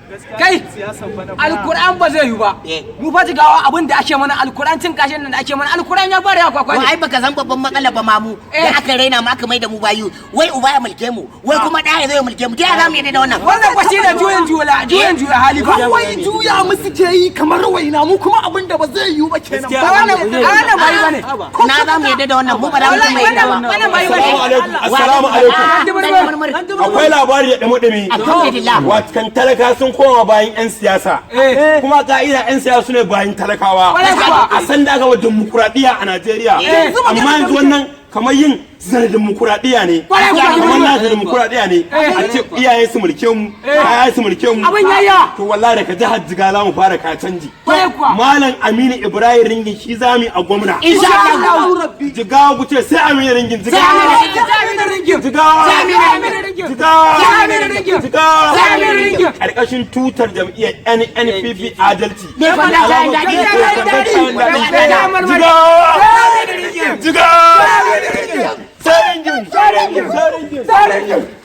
Kai, Alkur'an ba zai yi ba. Mu fa Jigawa, abin da ake mana, Alkur'an cin kashin nan da ake mana, Alkur'an ya fara ya kwakwa Wa ne. ai baka san babban matsala ba mamu da aka raina mu, aka mai da mu bayu. Wai uba ya mulke mu, wai kuma da ya zo ya mulke mu. Ta ya za mu yadda da wannan? Wannan fa shine juyin juya hali fa. Wai juya mu suke yi kamar waina, mu kuma abin da ba zai yiwu ba kenan. Ba wannan ba yi bane. Na za mu yadda da wannan? Mu ba za mu Wallahi yadda ba. wannan ba yi bane. Assalamu alaikum. Assalamu alaikum. Akwai labari da dumi-dumi. Alhamdulillah. Watakan talaka sun koma bayan 'yan siyasa. Kuma ka'ida 'yan siyasa ne bayan talakawa. Kwarai kuwa. A san da aka wa dimokuraɗiyya a Najeriya. Amma yanzu wannan kamar yin zana dimokuraɗiyya ne. Kwarai kuwa. Kamar na dimokuraɗiyya ne. A ce iyaye su mulke mu, iyaye su mulke mu. Abin yayi yawa. To wallahi daga jihar Jigawa za mu fara ka canji. Kwarai kuwa. Malam Aminu Ibrahim Ringin shi zamu yi a gwamna. Insha Allah. Jigawa, ku ce sai Aminu Ringin. Jigawa. Sai Aminu Ringin. Jigawa. Sai Aminu Ringin. Jigawa. Sai Aminu Ringin. Jigawa. Sai Aminu Ringin. Karkashin tutar jam'iyyar NNPP Adalci. Me fada kayan daɗi. Jigawa. Jigawa. Sai Ringin. Sai Ringin. Sai Ringin.